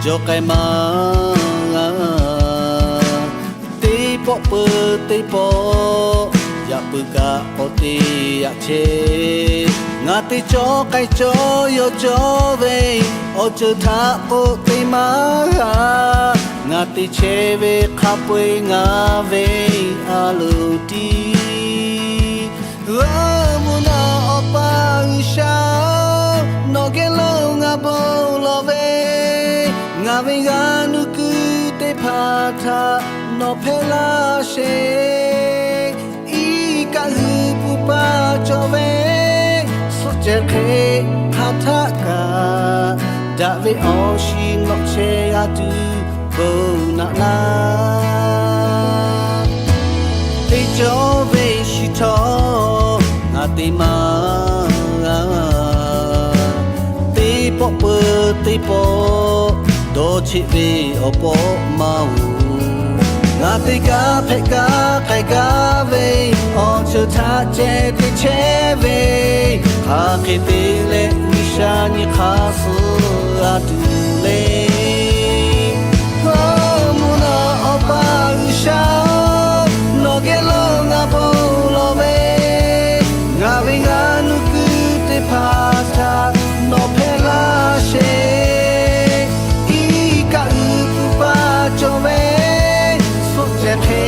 Cawˬ k'ai maˇ g'a. Teˇ pawˆ peuˬ teˇ pawˆ, yaꞈ puiˉ kaꞈ k'awꞈ te yaꞈ chehˇ. Ngaˬ te cawˬ k'ai cawˬ yaw cawˬ ve, awˬ ceuˬ htaꞈ k'oˆ te maˇ g'a. Ngaˬ te chehˇ ve hk'a peu-eˬ ngaˬ ve a loˍ tiˉ. G'aˇ mvuhˇ naw Awˬ pa G'uiˬsha-oˬ, nawˬ geh lo ngaˬ bon lawˬ ve, ngaˬ ve g'a nuˇ kuiˬ teˇ hpaˍ htaꞈ nawˬ hpehˇ laˇ sheˍ. Iˉ kaˆ g'uiˬ puˍ paˍ cawˬ ve, suhˆ cehˬ hk'e hk'aˬ htaˆ kaꞈ, daꞈ ve awˬ shiˍ nawꞈ chehˇ g'a tuˬ bon naꞈ laˇ. Teˇ cawˇ ve shiˍ htawˇ ngaˬ te maˇ g'a. Teˇ pawˆ peuˬ teˇ pawˆ, dawˇ cheˆ ve awˬ pawˆ maˇ oˬ. Ngaˬ te gaˇ hpehꞈ gaˇ k'ai gaˇ ve, awˬ ceuˬ htaꞈ ceh te chehˇ ve, hk'aˬ hk'e te leh G'uiˬsha nyi hk'aˇ suh g'a tuˬ le. G'aˇ mvuhˇ naw Awˬ pa G'uiˬsha-oˬ, nawˬ geh lo ngaˬ bon lawˬ ve, ngaˬ ve g'a nuˇ kuiˬ teˇ hpaˍ htaꞈ nawˬ hpehˇ laˇ sheˍ. Iˉ kaˆ g'uiˬ puˍ paˍ cawˬ ve, suhˆ cehˬ hk'e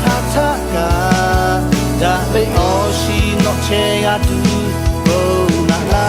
hk'aˬ htaˆ kaꞈ, daꞈ ve awˬ shiˍ nawꞈ chehˇ g'a tuˬ bon naꞈ laˇ.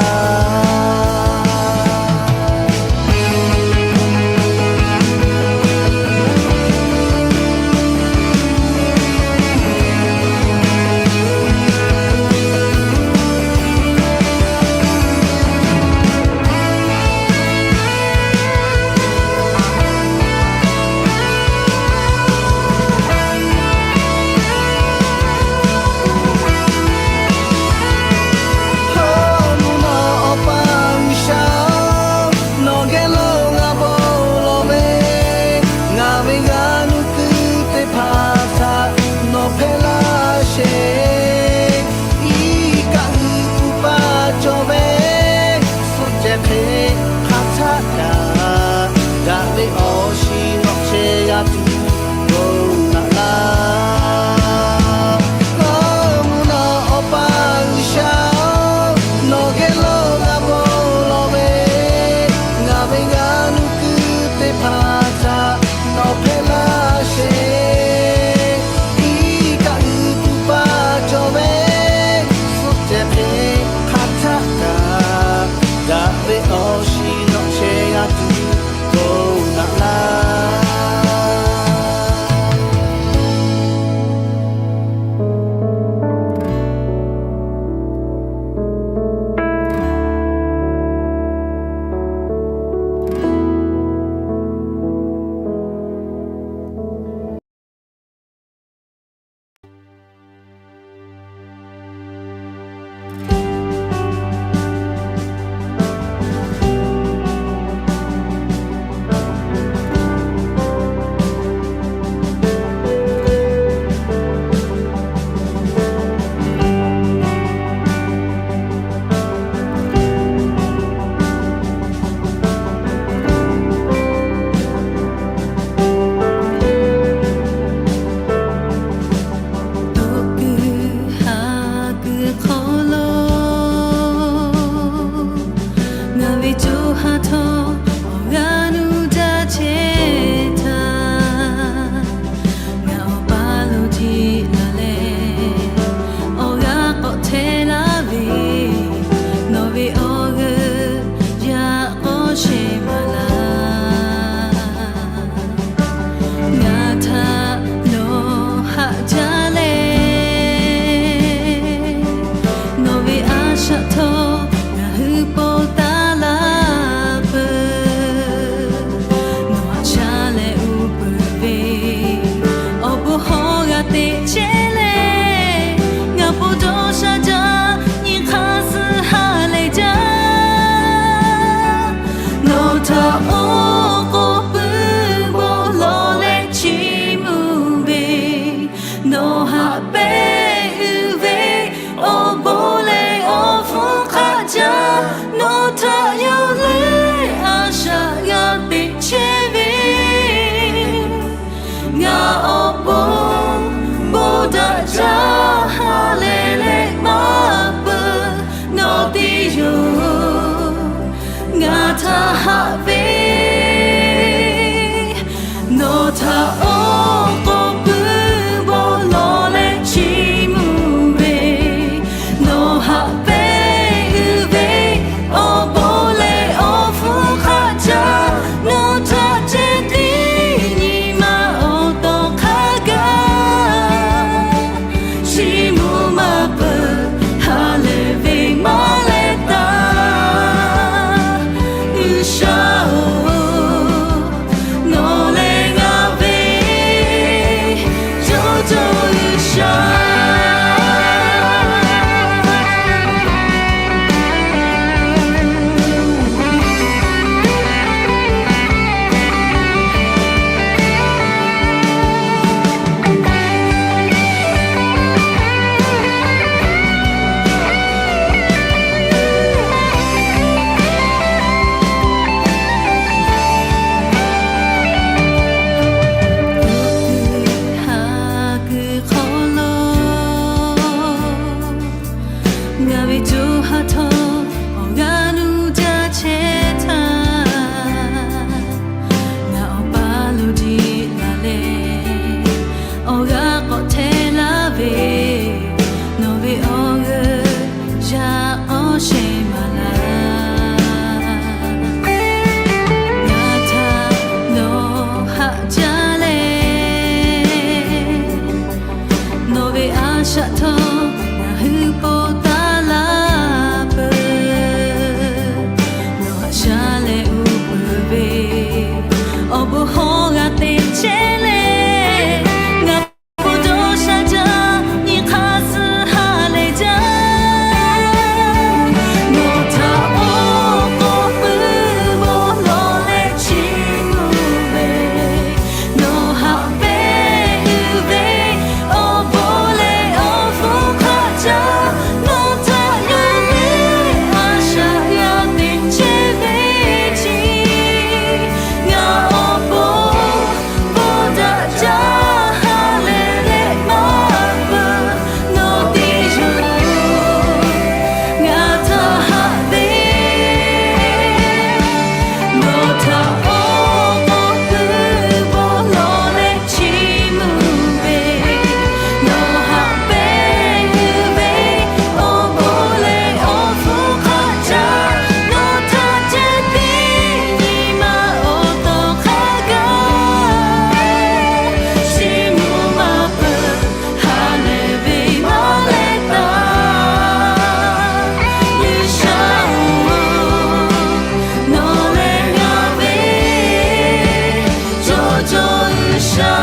Awˬ k'awꞈ puiˉ bawˆ lawˬ leh chiˇ mvuh ve, nawˬ haꞈ pehnˇ uiˍ ve awˬ bon leh awˬ hpfuhˇ hk'aˆ caˇ, nawˬ htaꞈ ceh tiˉ nyi ma awˬ tawˍ hk'a gaˬ, chiˇ mvuh maˇ peuˬ, ha lehˬ ve maˇ leh taˍ. G'uiˬsha-oˬ, nawˬ lehˬ ngaˬ ve cawˇ cawˇ G'uiˬsha. Haꞈ kuiˬ hk'aw lo ngaˬ ve co ha htawˇ awˬ g'aˇ nuˇ jaˇ chehˇ htaˇ, ngaˬ awˬ pa lo jiˆ laˬ leh awˬ g'aˇ k'awꞈ hteˇ laˇ ve, nawˬ ve awˬ g'euˆ yaꞈ k'aw shehˍ maˍ laˇ. Ngaˬ htaꞈ nawˬ haꞈ jaˇ leh, nawˬ ve a shaꞈ htawˇ ngaˬ hui po taˍ laˇ peuˬ. Nawˬ haꞈ shaˉ leh uˉ peunˍ ve awˬ bon hawˉ g'a te chehˇ leh, ngaˬ pu dawˇ sha jaˇ nyi hk'aˇ suh ha lehˬ jaˇ. Nawˬ htaꞈ awˬ k'awꞈ puiˉ bawˆ lawˬ leh chiˇ mvuh ve, nawˬ haꞈ pehnˇ uiˍ ve awˬ bon leh awˬ hpfuhˇ hk'aˆ caˇ, nawˬ htaꞈ yonˍ ve a shaꞈ yaˇ teꞈ chehˇ ve chi ngaˬ awˬ pon bawˆ daꞈ jaˇ ha lehˬ leh maˇ peuˬ. Nawˬ teˇ yonˍ ngaˬ htaꞈ haꞈ ve, nawˬ htaꞈ awˬ k'awꞈ puiˉ bawˆ lawˬ leh chiˇ mvuh ve, nawˬ haꞈ pehnˇ uiˍ ve awˬ bon leh awˬ hpfuhˇ hk'aˆ caˇ, nawˬ htaꞈ ceh tiˉ nyi ma awˬ tawˍ hk'a gaˬ, chiˇ mvuh maˇ peuˬ, ha lehˬ ve maˇ leh taˍ. G'uiˬsha-oˬ, nawˬ lehˬ ngaˬ ve cawˇ cawˇ G'uiˬsha.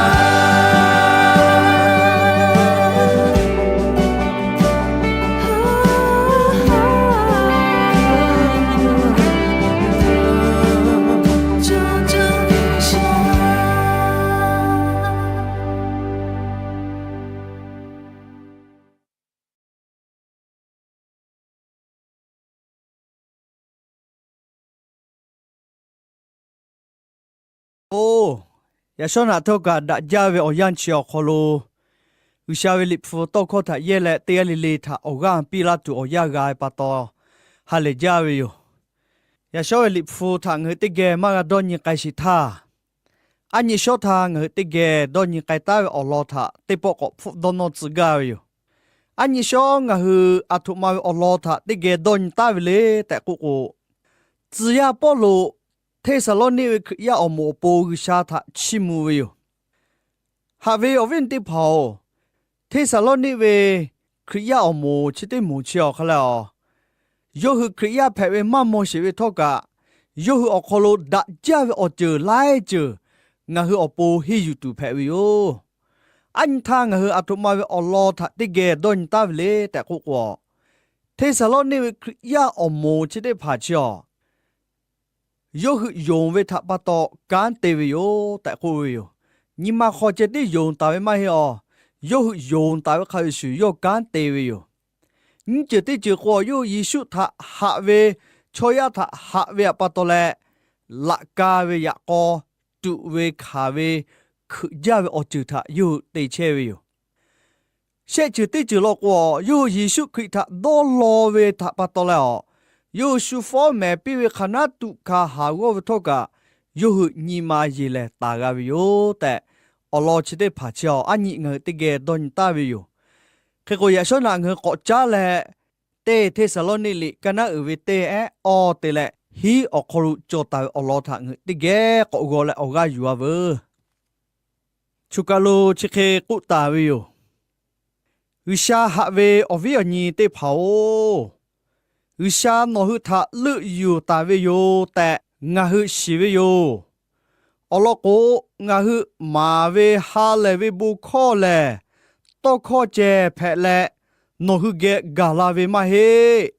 Oˬ, yaꞈ shawˉ naꞈ htawˇ kaꞈ daꞈ jaˇ ve awˬ yanˇ chi awˬ hk'aw lo, G'uiˬsha ve Liꞈ hpu tawˇ hkawˇ htaꞈ yehˇ leh teˇ g'aˇ le le htaꞈ awˬ g'aˇ piˇ laˇ tuˬ awˬ yanˇ g'a ve pa taw, ha lehˬ jaˇ ve yoˬ. Yaꞈ shawˉ ve Liꞈ hpu htaꞈ ngaˬ hui teˇ geh maˇ g'a dawˇ nyi k'ai sheˍ htaˇ, aˉ nyi shawˉ htaˇ ngaˬ hui teˇ geh dawˇ nyi k'ai taˉ ve awˬ lawn htaꞈ teˇ pawˆ k'awꞈ hpfuhˆ dawˇ nawˇ tcuh gaˇ ve yoˬ. Aˉ nyi shawˉ ngaˬ hui aˬ htoꞈ ma ve awˬ lawn htaꞈ teˇ geh dawˇ nyi taˉ ve le tehꞈ k'oˆ k'o, tcuh yaˇ Pawˇluꞈ Hteˇsaˍlawˇniˆ ve Hkriꞈ yaˇ awˬ moˍ awˬ pon G'uiˬsha htaꞈ chiˇ mvuh ve yoˬ. Haꞈ ve awˬ viˉ teˇ hpaˍ-oˬ, Hteˇsaˍlawˇniˆ ve Hkriꞈ yaˇ awˬ moˍ chi teˇ moˍ chi awˬ hk'a leh a, yawˇ hui Hkriꞈ yaˇ hpehꞈ ve maˇ maw sheˍ ve htawˇ kaꞈ, yawˇ hui awˬ hk'aw lo daꞈ jaˇ ve awˬ ceuˬ laiˉ ceuˬ ngaˬ hui awˬ pon henˇ yuˬ tuˬ hpehꞈ ve yoˬ. Aˉ nyi htaˇ ngaˬ hui aˬ htoꞈ ma ve awˬ lawn htaꞈ teˇ geh dawˇ nyi taˉ ve le tehꞈ k'oˆ k'o, Hteˇsaˍlawˇniˆ ve Hkriꞈ yaˇ awˬ moˍ chi teˇ hpaˍ chi a, yawˇ hui yonˍ ve htaꞈ pa taw kanˉ te ve yoˬ tehꞈ k'oˆ ve yoˬ. Nyi ma hk'aw ceh tiˉ yonˍ taˍ ve maˇ heˆ a, yawˇ hui yonˍ taˍ ve hk'a shuˍ shuˍ yawˇ kanˉ te ve yoˬ. Nyiˇ ceuˬ teˇ ceuˬ k'o, yawˇ hui Yeˍsuˆ htaꞈ haꞈ ve, chaw yaˇ htaꞈ haꞈ ve htaꞈ pa taw leh, laꞈ ka ve yaꞈ k'aw tuꞈ ve hkanˍ ve hkeuꞈ jaˇ ve awˬ ceuˬ htaꞈ yawˇ hui te chehˇ ve yoˬ. Shehˆ ceuˬ teˇ ceuˬ law k'o, yawˇ hui Yeˍsuˆ Hkriꞈ htaꞈ dawˇ law ve htaꞈ pa taw leh a, yawˇ hui shu fawˉ mehˍ piˇ ve hk'aˬ naˉ tuꞈ hkanˍ haˍ g'awˇ ve htawˇ kaꞈ, yawˇ hui nyi ma yeˬ lehˬ taˍ g'a ve yoˬ tehꞈ, awˬ lawn chi teˇ hpaˍ chi awˬ aˉ nyi ngaˬ hui teˇ geh dawˇ nyi taˍ ve yoˬ. Hk'e k'o, yaꞈ shawˉ naꞈ ngaˬ hui k'awꞈ caˉ leh, teˇ Hteˇsaˍlawˇniˆ liꞈ kaˇ naˉ uiˍ ve teˇ ehˉ awˇ te leh hiˉ awˬ hk'aw lo cawˬ taˍ ve awˬ lawn htaꞈ ngaˬ hui teˇ geh k'awꞈ g'aw leh awˬ g'aˇ yuˬ-a veuˬ. Choˬ kaˬ lo chi hk'e k'oˆ taˍ ve yoˬ. G'uiˬsha haꞈ ve awˬ viˉ awˬ nyi teˇ hpaˍ-oˬ, G'uiˬsha nawˬ hui htaꞈ leuˆ yuˬ taˍ ve yoˬ tehꞈ ngaˬ hui shiˍ ve yoˬ. Awˬ lawn k'o, ngaˬ hui maˍ ve ha lehˬ ve bon hkawˇ lehˬ, tawˇ hkawˇ ceh hpehꞈ leh nawˬ hui geh gaˬ la ve maˇ heˆ.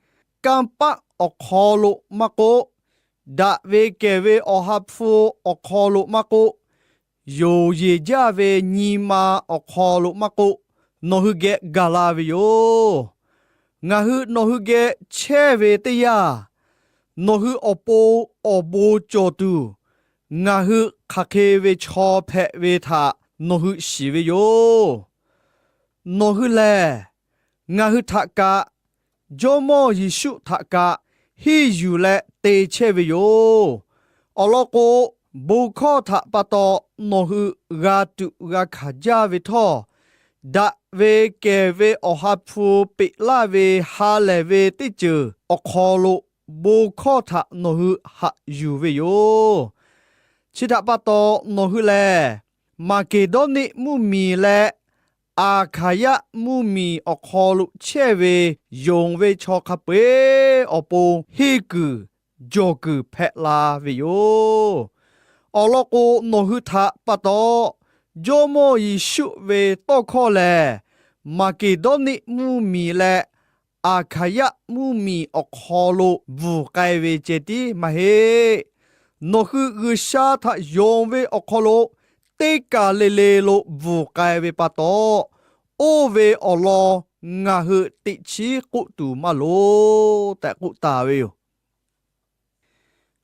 Kanˇ paˆ awˬ hk'aw lo maˇ k'oˆ, daꞈ ve kehˬ ve Awˬ ha hpu awˬ hk'aw lo maˇ k'oˆ, yonˍ yeˬ jaˇ ve nyi ma awˬ hk'aw lo maˇ k'oˆ, nawˬ hui geh gaˬ la ve yoˬ. Ngaˬ hui nawˬ hui geh chehˇ ve teˇ yanˇ, nawˬ hui awˬ pon awˬ bon cawˬ tuˬ, ngaˬ hui hk'aˬ hk'e ve chaw hpehꞈ ve htaꞈ nawˬ hui shiˍ ve yoˬ. Nawˬ hui lehˬ, ngaˬ hui htaꞈ kaꞈ, Jawˇmawˇ Yeˍsuˆ htaꞈ kaꞈ henˇ yuˬ leh te chehˇ ve yoˬ. Awˬ lawn k'o, bon hkawˇ htaꞈ pa taw nawˬ hui g'a tuꞈ g'a hkanˍ jaˇ ve htawˇ, daꞈ ve kehˬ ve Awˬ ha hpu peꞈ laˇ ve ha lehˬ ve teˇ ceuˬ awˬ hk'aw lo bon hkawˇ htaꞈ nawˬ hui haꞈ yuˬ ve yoˬ. Chi htaꞈ pa taw, nawˬ hui lehˬ Maˍkeˍdawˇniˆ mvuhˇmiˬ leh Aˍhkaˍyaˆ mvuhˇmiˬ awˬ hk'aw lo chehˇ ve yonˍ ve chaw hk'a peu-eˬ awˬ pon henˇ kuiˬ jawˬ kuiˬ hpehꞈ la ve yoˬ. Awˬ lawn k'o, nawˬ hui htaꞈ pa taw Jawˇmawˇ Yeˍsuˆ ve tawˇ hkawˇ lehˬ, Maˍkeˍdawˇniˆ mvuhˇmiˬ leh Aˍhkaˍyaˆ mvuhˇmiˬ awˬ hk'aw lo bvuhˬ k'ai ve ceh tiˉ maˇ heˆ. Nawˬ hui G'uiˬsha htaꞈ yonˍ ve awˬ hk'aw lo teˇ kaˬ le le lo bvuhˬ k'ai ve pa taw, oˇ ve awˬ lawn ngaˬ hui teꞈ chiˉ k'oˆ tuˬ maˇ loˍ tehꞈ k'oˆ taˍ ve yoˬ.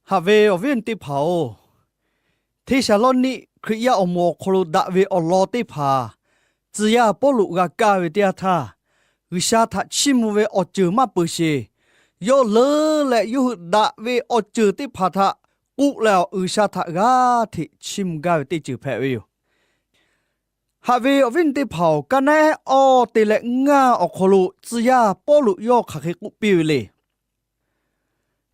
Haꞈ ve awˬ viˉ teˇ hpaˍ-oˬ, Hteˇsaˍlawˇniˆ Hkriꞈ yaˇ awˬ moˍ awˬ hk'aw lo daꞈ ve awˬ lawn teˇ hpaˍ tcuh yaˇ Pawˇluꞈ g'a kaˇ ve teˇ yanˇ htaˇ, G'uiˬsha htaꞈ chiˇ mvuh ve awˬ ceuˬ maˇ peuˬ sheˍ. Yawˇ leuˉ leh yawˇ hui daꞈ ve awˬ ceuˬ teˇ hpaˍ htaꞈ k'oˆ leh, G'uiˬsha htaꞈ g'aˇ hteꞈ chiˇ mvuh gaˇ ve teˇ ceuˬ hpehꞈ ve yoˬ. Haꞈ ve awˬ viˉ teˇ hpaˍ-oˬ, kaˇ naˉ awˇ te leh ngaˇ awˬ hk'aw lo tcuh yaˇ Pawˇluꞈ yawˇ hk'aˬ hk'e k'oˆ piˇ ve le.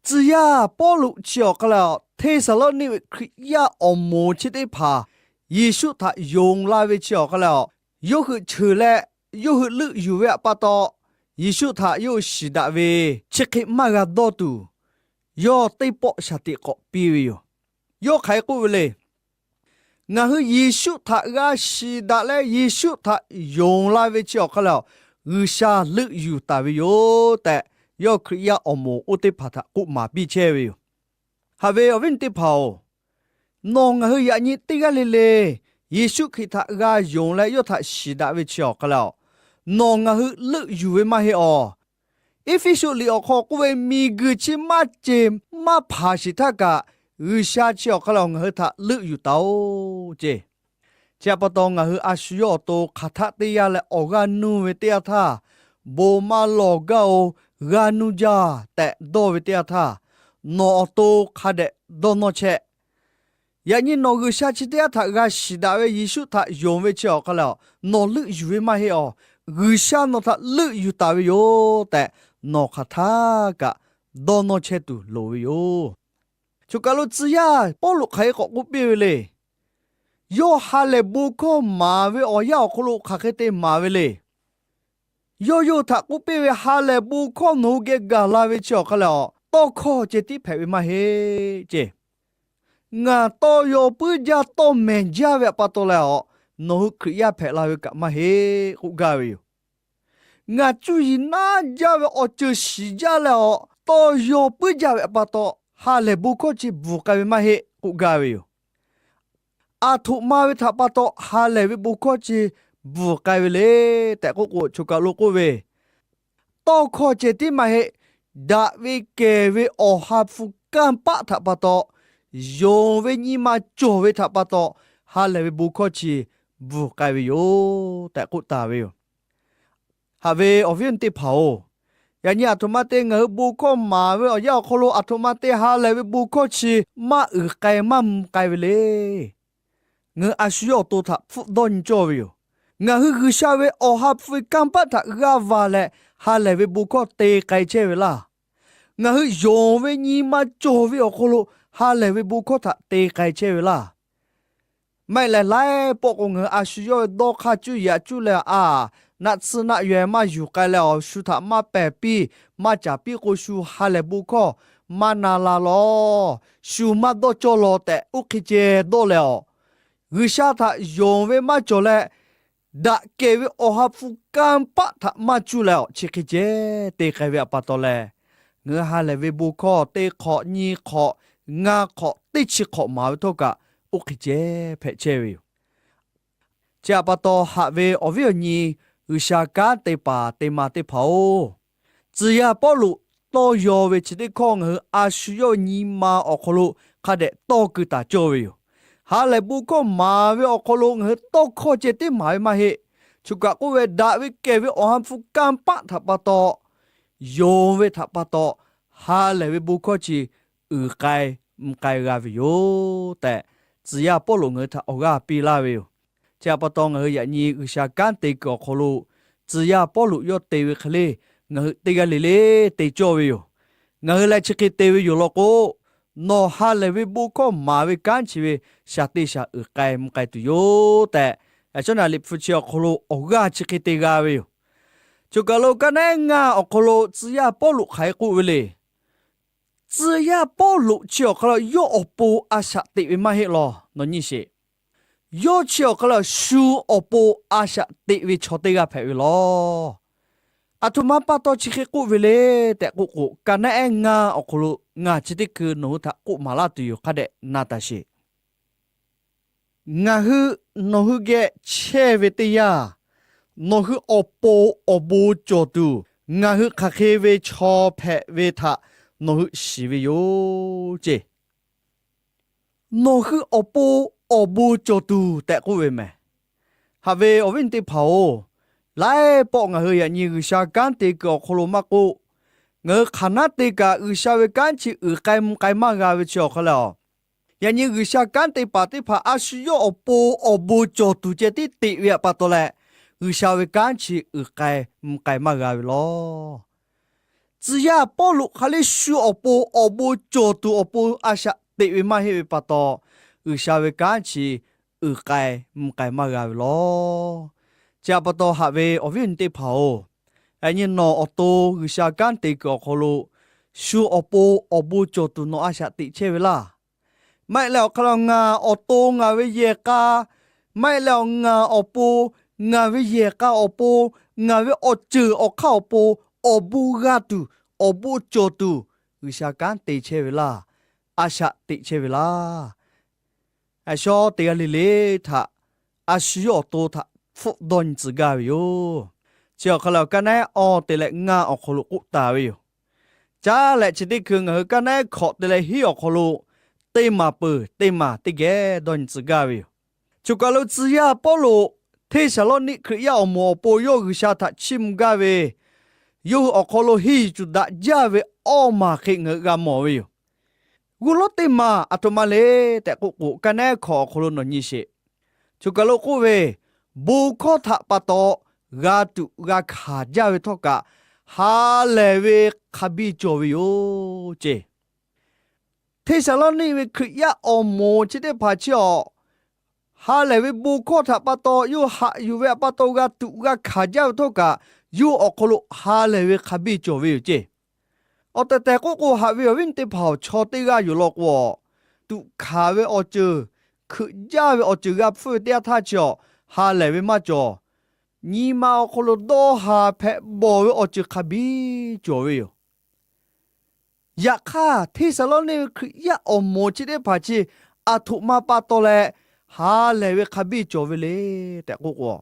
Tcuh yaˇ Pawˇluꞈ chi awˬ hk'aˇ lehˬ, Hteˇsaˍlawˇniˆ ve Hkriꞈ yaˇ awˬ moˍ chi teˇ hpaˍ Yeˍsuˆ htaꞈ yonˍ la ve chi awˬ hk'aˇ lehˬ, yawˇ hui cheuˬ leh yawˇ hui leuˆ yuˬ ve pa taw, Yeˍsuˆ htaꞈ yawˇ hui shiˍ daꞈ ve chi hk'e maˇ g'a dawˇ tuˬ, yawˇ teˇ pawˆ shaˍ tiꞈ k'awꞈ piˇ ve yoˬ. Yawˇ hk'aˬ hk'e k'oˆ ve le. Ngaˬ hui Yeˍsuˆ htaꞈ g'a shiˍ daꞈ leh Yeˍsuˆ htaꞈ yonˍ la ve chi awˬ hk'aˇ lehˬ, G'uiˬsha leuˆ yuˬ taˍ ve yoˬ tehꞈ, yawˇ Hkriꞈ yaˇ awˬ moˍ oˇ teˇ hpaˍ htaꞈ k'oˆ maˍ piˇ chehˇ ve yoˬ. Haꞈ ve awˬ viˉ teˇ hpaˍ-oˬ, nawˬ ngaˬ hui yaꞈ nyi teˇ g'aˇ le le Yeˍsuˆ Hkriꞈ htaꞈ g'a yonˍ leh yawˇ htaꞈ shiˍ daꞈ ve chi awˬ hk'aˇ lehˬ, nawˬ ngaˬ hui leuˆ yuˬ ve maˇ heˆ awˬ. Eˇfeˇsuꞈ liꞈ awˬ hk'aw k'oˆ ve, miˬguiˬ chi maˇ ceˬ maˇ hpanˍ sheˍ htaˇ kaꞈ, G'uiˬsha chi awˬ hk'aˇ lehˬ ngaˬ hui htaꞈ leuˆ yuˬ taˍ-oˬ ceˇ. Chi htaꞈ pa taw, ngaˬ hui a shu yawˇ awˬ to hk'aˬ htaˆ teˇ yanˇ leh awˬ g'aˇ nuˇ ve teˇ yanˇ htaˇ, bon maˇ lawˬ gaˇ-oˬ, g'aˇ nuˇ jaˇ tehꞈ dawˇ ve teˇ yanˇ htaˇ, nawˬ awˬ to hk'a dehꞈ dawˇ nawˇ chehˇ. Yaꞈ nyi nawˬ G'uiˬsha chi teˇ yanˇ htaꞈ g'a shiˍ daꞈ ve Yeˍsuˆ htaꞈ yonˍ ve chi awˬ hk'aˇ lehˬ, nawˬ leuˆ yuˬ ve maˇ heˆ awˬ. G'uiˬsha nawˬ htaꞈ leuˆ yuˬ taˍ ve yoˬ tehꞈ, nawˬ hk'aˬ htaˇ kaꞈ dawˇ nawˇ chehˇ tuˬ loˍ ve yoˬ. Choˬ kaˬ lo tcuh yaˇ Pawˇluꞈ hk'aˬ hk'e k'awꞈ k'oˆ piˇ ve le. Yawˇ ha lehˬ bon hkawˇ maˍ ve awˬ yanˇ awˬ hk'aw lo hk'aˬ hk'e te maˍ ve le. Yawˇ yawˇ hui htaꞈ k'oˆ piˇ ve, ha lehˬ bon hkawˇ nawˬ hui geh gaˬ la ve chi awˬ hk'aˇ lehˬ, tawˇ hkawˇ ceh tiˉ hpehꞈ ve maˇ heˆ ceˇ. Ngaˬ tawˇ yaw puiˉ jaˇ tawˇ mehˍ jaˇ ve pa taw leh, nawˬ hui Hkriꞈ yaˇ hpehꞈ la ve kaꞈ maˇ heˆ k'oˆ gaˇ ve yoˬ. Ngaˬ cuˇ yiˍ naˉ jaˇ ve awˬ ceuˬ shiˍ jaˇ leh, tawˇ yaw puiˉ jaˇ ve pa taw, ha lehˬ bon hkawˇ chi bvuhˬ k'ai ve maˇ heˆ k'oˆ gaˇ ve yoˬ. Aˬ htoꞈ ma ve htaꞈ pa taw ha lehˬ ve bon hkawˇ chi bvuhˬ k'ai ve le tehꞈ k'oˆ k'o, choˬ kaˬ lo k'oˆ ve, tawˇ hkawˇ ceh tiˉ maˇ heˆ. Daꞈ ve kehˬ ve Awˬ ha hpu kanˇ paˆ htaꞈ pa taw, yonˍ ve nyi ma cawˬ ve htaꞈ pa taw, ha lehˬ ve bon hkawˇ chi bvuhˬ k'ai ve yoˬ tehꞈ k'oˆ taˍ ve yoˬ. Haꞈ ve awˬ viˉ teˇ hpaˍ-oˬ, yaꞈ nyi aˬ htoꞈ ma te ngaˬ hui bon hkawˇ maˍ ve awˬ yanˇ awˬ hk'aw lo aˬ htoꞈ ma te ha lehˬ ve bon hkawˇ chi maˇ uiˍ k'ai maˇ mvuh k'ai ve le. ngaˬ hui a shu yawˇ awˬ to htaꞈ hpfuhˆ dawˇ nyi cawˇ ve yoˬ. Ngaˬ hui G'uiˬsha ve Awˬ ha hpu ve kanˇ paˆ htaꞈ g'aˇ va leh ha lehˬ ve bon hkawˇ te k'ai chehˇ ve laˇ. Ngaˬ hui yonˍ ve nyi ma cawˬ ve awˬ hk'aw lo ha lehˬ ve bon hkawˇ htaꞈ te k'ai chehˇ ve laˇ. Maˇ heˆ leh, laiˉ pawˆ k'o ngaˬ hui a shu yawˇ ve dawˇ hk'aˇ cuˇ yaꞈ cuˇ leh a, naˆ tsuhˇ naˆ yaw maˇ yuˬ k'ai leh awˬ shu htaꞈ maˇ pehˬ piˇ, maˇ caˍ piˇ k'o shu ha lehˬ bon hkawˇ maˇ na la lawˬ, shu maˇ dawˇ cawˇ lawˬ tehꞈ oˇ hk'e ceh dawˇ leh awˬ, G'uiˬsha htaꞈ yonˍ ve maˇ cawˬ leh, daꞈ kehˬ ve Awˬ ha hpu kanˇ paˆ htaꞈ maˇ cuˇ leh awˬ chi hk'e ceh te k'ai ve pa taw leh, ngaˬ hui ha lehˬ ve bon hkawˇ teˇ hk'awꞈ nyi hk'awꞈ ngaˇ hk'awꞈ teˇ chi hk'awꞈ maˍ ve htawˇ kaꞈ oˇ hk'e ceh hpehꞈ chehˇ ve yoˬ. Chi htaꞈ pa taw, haꞈ ve awˬ viˉ awˬ nyi G'uiˬsha kanˉ te paˍ te ma teˇ hpaˍ-oˬ, tcuh yaˇ Pawˇluꞈ tawˇ yaw ve chi teˇ hkawˇ ngaˬ hui a shu yawˇ ve nyi ma awˬ hk'aw lo hk'a dehꞈ tawˇ keu taˍ cawˇ ve yoˬ. Ha lehˬ bon hkawˇ maˍ ve awˬ hk'aw lo ngaˬ hui tawˇ hkawˇ ceh tiˉ maˍ ve maˇ heˆ. Choˬ kaꞈ k'oˆ ve, daꞈ ve kehˬ ve Awˬ ha hpu kanˇ paˆ htaꞈ pa taw, yonˍ ve htaꞈ pa taw, ha lehˬ ve bon hkawˇ chi uiˍ k'ai mvuh k'ai g'a ve yoˬ tehꞈ, tcuh yaˇ Pawˇluꞈ ngaˬ hui htaꞈ awˬ g'aˇ piˇ laˇ ve yoˬ. Chi htaꞈ pa taw, ngaˬ hui yaꞈ nyi G'uiˬsha kanˉ te kuiˬ awˬ hk'aw lo tcuh yaˇ Pawˇluꞈ yawˇ te ve hk'e le, ngaˬ hui teˇ g'aˇ le le te cawˇ ve yoˬ. Ngaˬ hui leh chi hk'e te ve yoˬ law k'o, nawˬ ha lehˬ ve bon hkawˇ maˍ ve kanˉ chi ve shaˍ te shaˍ uiˍ k'ai mvuh k'ai tuˬ yoˬ tehꞈ, yaꞈ shawˉ naˍ liꞈ hpu chi awˬ hk'aw lo awˬ g'aˇ chi hk'e te g'a ve yoˬ. Choˬ kaˬ lo kaˇ naˉ eˉ ngaˇ awˬ hk'aw lo tcuh yaˇ Pawˇluꞈ hk'aˬ hk'e k'oˆ ve le. Tcuh yaˇ Pawˇluꞈ chi awˬ hk'aw lo yawˇ awˬ pon a shaꞈ teꞈ ve maˇ heˆ law, nawˬ nyi sheˍ. Yawˇ chi awˬ hk'aw lo shu awˬ pon a shaꞈ teꞈ ve chaw teˇ g'aˇ hpehꞈ ve lawˬ. Aˬ htoꞈ ma pa taw chi hk'e k'oˆ ve le tehꞈ k'oˆ k'o, kaˇ naˉ eˉ ngaˇ awˬ hk'aw lo ngaˬ chi teˇ hkui nawˬ hui htaꞈ k'oˆ maˍ laˇ tuˬ yoˬ. Hk'a dehꞈ na taˍ sheˍ. Ngaˬ hui nawˬ hui geh chehˇ ve teˇ yanˇ, nawˬ hui awˬ pon awˬ bon cawˬ tuˬ ngaˬ hui hk'aˬ hk'e ve chaw hpehꞈ ve htaꞈ nawˬ hui shiˍ ve yoˬ ceˇ. Nawˬ hui awˬ pon awˬ bon cawˬ tuˬ tehꞈ k'oˆ ve mehˬ. Haꞈ ve awˬ viˉ teˇ hpaˍ-oˬ, laiˉ pawˆ ngaˬ hui yaꞈ nyi G'uiˬsha kanˉ te kuiˬ awˬ hk'aw lo maˇ k'oˆ, ngaˬ hui hk'aˬ naˉ te kaꞈ G'uiˬsha ve kanˉ chi uiˍ k'ai mvuh k'ai maˇ g'a ve chi awˬ hk'aw lo, yaꞈ nyi G'uiˬsha kanˉ te paˍ teˇ hpaˍ a shu yawˇ awˬ pon awˬ bon cawˬ tuˬ ceh tiˉ teꞈ ve pa taw leh, G'uiˬsha ve kanˉ chi uiˍ k'ai mvuh k'ai maˇ g'a ve lawˬ. Tcuh yaˇ Pawˇluꞈ hk'aˬ le shu awˬ pon awˬ bon cawˬ tuˬ awˬ pon a shaꞈ teꞈ ve maˇ heˆ ve pa taw, G'uiˬsha ve kanˉ chi uiˍ k'ai mvuh k'ai maˇ g'a ve lawˬ. Chi htaꞈ pa taw haꞈ ve awˬ viˉ awˬ nyi teˇ hpaˍ-oˬ, yaꞈ nyi nawˬ awˬ to G'uiˬsha kanˉ te kuiˬ awˬ hk'aw lo shu awˬ pon awˬ bon cawˬ tuˬ nawˬ a shaꞈ teꞈ chehˇ ve laˇ. Maˇ heˆ leh awˬ hk'aw lo ngaˬ awˬ to ngaˬ ve yehˬ k'a, maˇ heˆ leh ngaˬ awˬ pon, ngaˬ ve yehˬ k'a awˬ pon, ngaˬ ve awˬ ceuˬ awˬ hk'aˇ awˬ pon awˬ bon g'a tuˬ, awˬ bon cawˬ tuˬ G'uiˬsha kanˉ te chehˇ ve laˇ, a shaꞈ teꞈ chehˇ ve laˇ. Aˬ shawˉ teˇ g'aˇ le le htaꞈ a shu yawˇ awˬ to htaꞈ hpfuhˆ dawˇ nyi tcuh gaˇ ve yoˬ. Chi awˬ hk'aw lo kaˇ naˉ eˉ awˬ te leh ngaˇ awˬ hk'aw lo k'oˆ taˍ ve yoˬ. Caˇ leh chi teˇ hkui ngaˬ hui kaˇ naˉ eˉ hkawꞈ te leh hiˉ awˬ hk'aw lo teˇ maˬ peuˬ teˇ maˬ teˇ geh dawˇ nyi tcuh gaˇ ve yoˬ. Choˬ kaˬ lo tcuh yaˇ Pawˇluꞈ Hteˇsaˍlawˇniˆ Hkriꞈ yaˇ awˬ moˍ awˬ pon yawˇ G'uiˬsha htaꞈ chiˇ mvuh gaˇ ve, yawˇ hui awˬ hk'aw lo henˇ yuˬ tuˬ daꞈ jaˇ ve awˇ maˬ hk'e ngaˬ hui g'a mawˬ ve yoˬ. G'uˇ lawˉ teˇ maˬ aˬ htoꞈ ma le tehꞈ k'oˆ k'o, kaˇ naˉ eˉ hkawꞈ awˬ hk'aw lo nawˬ nyi sheˍ. Choˬ kaˬ lo k'oˆ ve, bon hkawˇ htaꞈ pa taw g'a tuꞈ g'a hkanˍ jaˇ ve htawˇ kaꞈ, ha lehˬ ve hk'a biˇ cawˬ ve yoˬ ceˇ. Hteˇsaˍlawˇniˆ ve Hkriꞈ yaˇ awˬ moˍ chi teˇ hpaˍ chi awˬ, ha lehˬ ve bon hkawˇ htaꞈ pa taw yawˇ haꞈ yuˬ ve pa taw g'a tuꞈ g'a hkanˍ jaˇ ve htawˇ kaꞈ, yawˇ awˬ hk'aw lo ha lehˬ ve hk'a biˇ cawˬ ve yoˬ ceˇ. Awˬ tehˬ tehˬ k'oˆ k'o, haꞈ ve awˬ viˉ awˬ nyi teˇ hpaˍ awˬ, chaw teˇ g'aˇ yoˬ law k'o, tuꞈ hkanˍ ve awˬ ceuˬ, hkeuꞈ jaˇ ve awˬ ceuˬ g'a hpfuhˇ ve teˇ yanˇ htaˇ chi awˬ, ha lehˬ ve maˇ cawˬ. Nyi ma awˬ hk'aw lo dawˇ haˍ hpehꞈ bawˬ ve awˬ ceuˬ hk'a biˇ cawˬ ve yoˬ. Yaꞈ hk'aˇ, Hteˇsaˍlawˇniˆ ve Hkriꞈ yaˇ awˬ moˍ chi teˇ hpaˍ chi aˬ htoꞈ ma pa taw leh ha lehˬ ve hk'a biˇ cawˬ ve le tehꞈ k'oˆ k'o,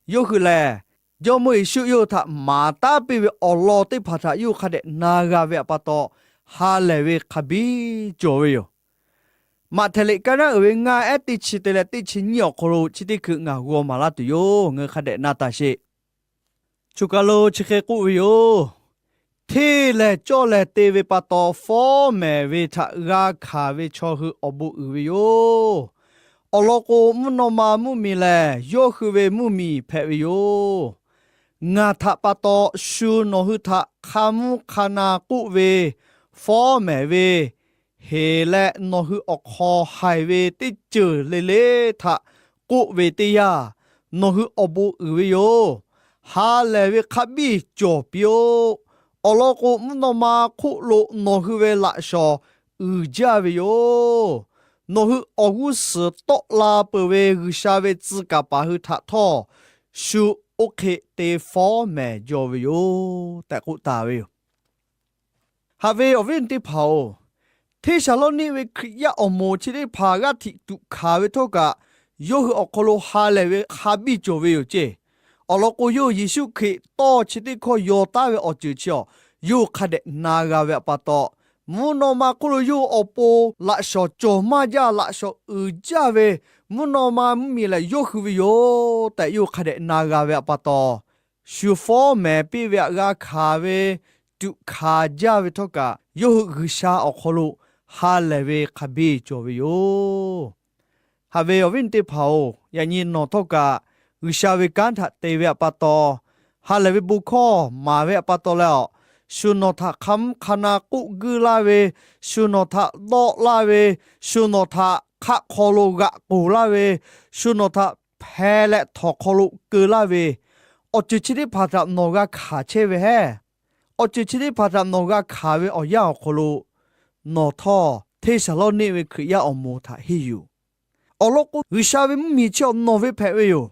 yawˇ hui lehˬ, Jawˇmawˇ Yeˍsuˆ yawˇ hui htaꞈ maˍ taˉ piˇ ve awˬ lawn teˇ hpaˍ htaꞈ yawˇ hui hk'a dehꞈ na g'a ve pa taw, ha lehˬ ve hk'a biˇ cawˬ ve yoˬ. Maꞈhtehˍ liꞈ kaˇ naˉ uiˍ ve ngaˇ ehˉ teˇ chi te leh teˇ chi nyiˇ awˬ hk'aw lo chi teˇ hkui ngaˬ g'aw maˍ laˇ tuˬ yoˬ. Ngaˬ hui hk'a dehꞈ na taˍ sheˍ. Choˬ kaˬ lo chi hk'e k'oˆ ve yoˬ. Hteˇ lehˬ cawˇ lehˬ te ve pa taw, fawˉ mehˍ ve htaꞈ g'a hkanˍ ve chaw hui awˬ bon uiˍ ve yoˬ. Awˬ lawn k'o, mvuhˇ naw ma mvuhˇmiˬ lehˬ, yawˇ hui ve mvuhˇmiˬ hpehꞈ ve yoˬ. Ngaˬ htaꞈ pa taw shu nawˬ hui htaꞈ hk'a mvuhˇ hk'a na k'oˆ ve, fawˉ mehˍ ve, heˍ leh nawˬ hui awˬ hk'aw haiˬ ve teˇ ceuˬ le le htaꞈ k'oˆ ve teˇ yanˇ, nawˬ hui awˬ bon uiˍ ve yoˬ. Ha lehˬ ve hk'a biˇ cawˬ piˇ-oˆ. Awˬ lawn k'o, mvuhˇ naw ma hk'oˆ lo nawˬ hui ve laꞈ shawnˍ uiˍ jaˇ ve yoˬ. Nawˬ hui awˬ g'uˇ suhˍ tawˆ la peuˬ ve G'uiˬsha ve tcuh kaˍ paˍ hui htaꞈ htawˇ, shu oˇ hk'e te fawˉ mehˍ jaw ve yoˬ tehꞈ k'oˆ taˍ ve yoˬ. Haꞈ ve awˬ viˉ teˇ hpaˍ-oˬ, Hteˇsaˍlawˇniˆ ve Hkriꞈ yaˇ awˬ moˍ chi teˇ hpaˍ g'aˇ htiꞈ tuꞈ hkanˍ ve htawˇ kaꞈ, yawˇ hui awˬ hk'aw lo ha lehˬ ve hk'a biˇ cawˬ ve yoˬ ceˇ. Awˬ lawn k'o, yawˇ hui Yeˍsuˆ Hkriꞈ tawˇ chi teˇ hkawˇ yaw taˉ ve awˬ ceuˬ chi awˬ, yawˇ hui hk'a dehꞈ na g'a ve pa taw, mvuhˇ naw ma hk'oˆ lo yawˇ hui awˬ pon laꞈ shawnˍ cawˬ maˇ jaˇ, laꞈ shawnˍ uiˍ jaˇ ve mvuhˇ naw ma mvuhˇmiˬ lehˬ yawˇ hui ve yoˬ tehꞈ yawˇ hui hk'a dehꞈ na g'a ve pa taw, shu fawˉ mehˍ piˇ ve htaꞈ g'a hkanˍ ve, tuꞈ hkanˍ jaˇ ve htawˇ kaꞈ, yawˇ hui G'uiˬsha awˬ hk'aw lo ha lehˬ ve hk'a biˇ cawˬ ve yoˬ. Haꞈ ve awˬ viˉ teˇ hpaˍ-oˬ, yaꞈ nyi nawˬ htawˇ kaꞈ G'uiˬsha ve kanˉ htaꞈ te ve pa taw, ha lehˬ ve bon hkawˇ maˍ ve pa taw leh awˬ, shu nawˬ htaꞈ hk'a mvuhˇ hk'a na k'oˆ guiˇ laˇ ve, shu nawˬ htaꞈ dawˆ laˇ ve, shu nawˬ htaꞈ hk'aˆ hk'aw lo g'aꞈ k'oˍ laˇ ve, shu nawˬ htaꞈ hpeh leh htawnˍ hk'aw lo keu laˇ ve, awˬ ceuˬ chi teˇ hpaˍ htaꞈ nawˬ g'a hkanˍ chehˇ ve hehˉ. Awˬ ceuˬ chi teˇ hpaˍ htaꞈ nawˬ g'a hkanˍ ve awˬ yanˇ awˬ hk'aw lo, nawˬ htawˇ Hteˇsaˍlawˇniˆ ve Hkriꞈ yaˇ awˬ moˍ htaꞈ henˇ yuˬ. Awˬ lawn k'o, G'uiˬsha ve mvuhˇmiˬ chi awˬ nawˬ ve hpehꞈ ve yoˬ.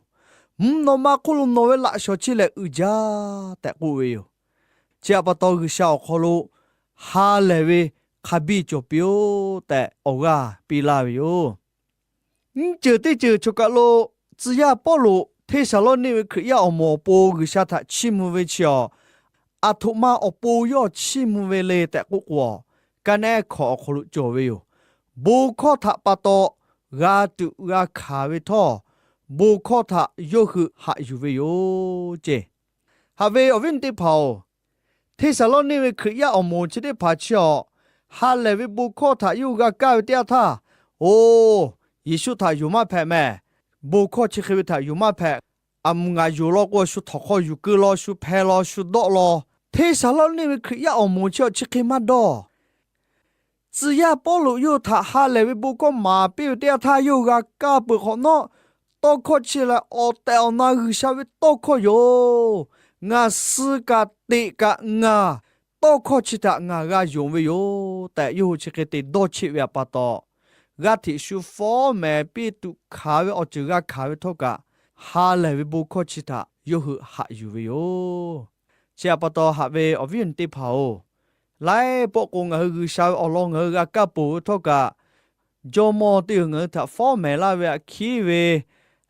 Mvuhˇ naw ma hk'oˆ lo nawˬ ve laꞈ shawnˍ chi lehˬ uiˍ jaˇ tehꞈ k'oˆ ve yoˬ. Chi htaꞈ pa taw, G'uiˬsha awˬ hk'aw lo ha lehˬ ve hk'a biˇ cawˬ piˇ-oˆ tehꞈ awˬ g'aˇ piˇ laˇ ve yoˬ. Nyiˇ ceuˬ teˇ ceuˬ choˬ kaˬ lo, tcuh yaˇ Pawˇluꞈ Hteˇsaˍlawˇniˆ ve Hkriꞈ yaˇ awˬ moˍ awˬ pon G'uiˬsha htaꞈ chiˇ mvuh ve chi awˬ, aˬ htoꞈ ma awˬ pon yawˇ chiˇ mvuh ve le tehꞈ k'oˆ k'o, ka naˆ ehˉ hkawꞈ awˬ hk'aw lo cawˬ ve yoˬ. Bon hkawˇ htaꞈ pa taw g'a tuꞈ g'a hkanˍ ve htawˇ, bon hkawˇ htaꞈ yawˇ hui haꞈ yuˬ ve yoˬ ceˇ. Haꞈ ve awˬ viˉ teˇ hpaˍ-oˬ, Hteˇsaˍlawˇniˆ ve Hkriꞈ yaˇ awˬ moˍ chi teˇ hpaˍ chi awˬ, ha lehˬ ve bon hkawˇ htaꞈ yawˇ hui g'a kaˇ ve teˇ yanˇ htaˇ, oˬ, Yeˍsuˆ htaꞈ yonˍ maˇ hpehꞈ mehˍ. Bon hkawˇ chi hk'e ve htaꞈ yonˍ maˇ hpehꞈ. Aˬ mvuhˬ ngaˬ yonˍ law k'o, shu htawnˍ hk'aw yuˬ keu law, shu hpeh law, shu dawˆ law. Hteˇsaˍlawˇniˆ ve Hkriꞈ yaˇ awˬ moˍ chi awˬ chi hk'e maˇ dawˇ. Tcuh yaˇ Pawˇluꞈ yawˇ hui htaꞈ ha lehˬ ve bon hkawˇ maˍ piˇ ve teˇ yanˇ htaˇ, yawˇ hui g'a kaˇ peuˬ hk'awꞈ nawˉ, tawˇ hkawˇ chi lehˬ awˬ tehˬ awˬ na G'uiˬsha ve tawˇ hkawˇ yoˬ. Ngaˬ suh kaꞈ teꞈ kaꞈ ngaˬ tawˇ hkawˇ chi htaꞈ ngaˬ g'a yonˍ ve yoˬ tehꞈ, yawˇ hui chi hk'e te dawˇ cheˆ ve pa taw, g'aˇ hteꞈ shu fawˉ mehˍ piˇ tuꞈ hkanˍ ve awˬ ceuˬ g'a hkanˍ ve htawˇ kaꞈ, ha lehˬ ve bon hkawˇ chi htaꞈ yawˇ hui haꞈ yuˬ ve yoˬ. Chi htaꞈ pa taw, haꞈ ve awˬ viˉ awˬ nyi teˇ hpaˍ-oˬ, laiˉ pawˆ k'o ngaˬ hui G'uiˬsha ve awˬ lawn ngaˬ hui g'a kaˇ peuˬ ve htawˇ kaꞈ, jawˇmawˇ teˇ g'uiˬ ngaˬ hui htaꞈ fawˉ mehˍ laˇ ve htaꞈ hkiˉ ve,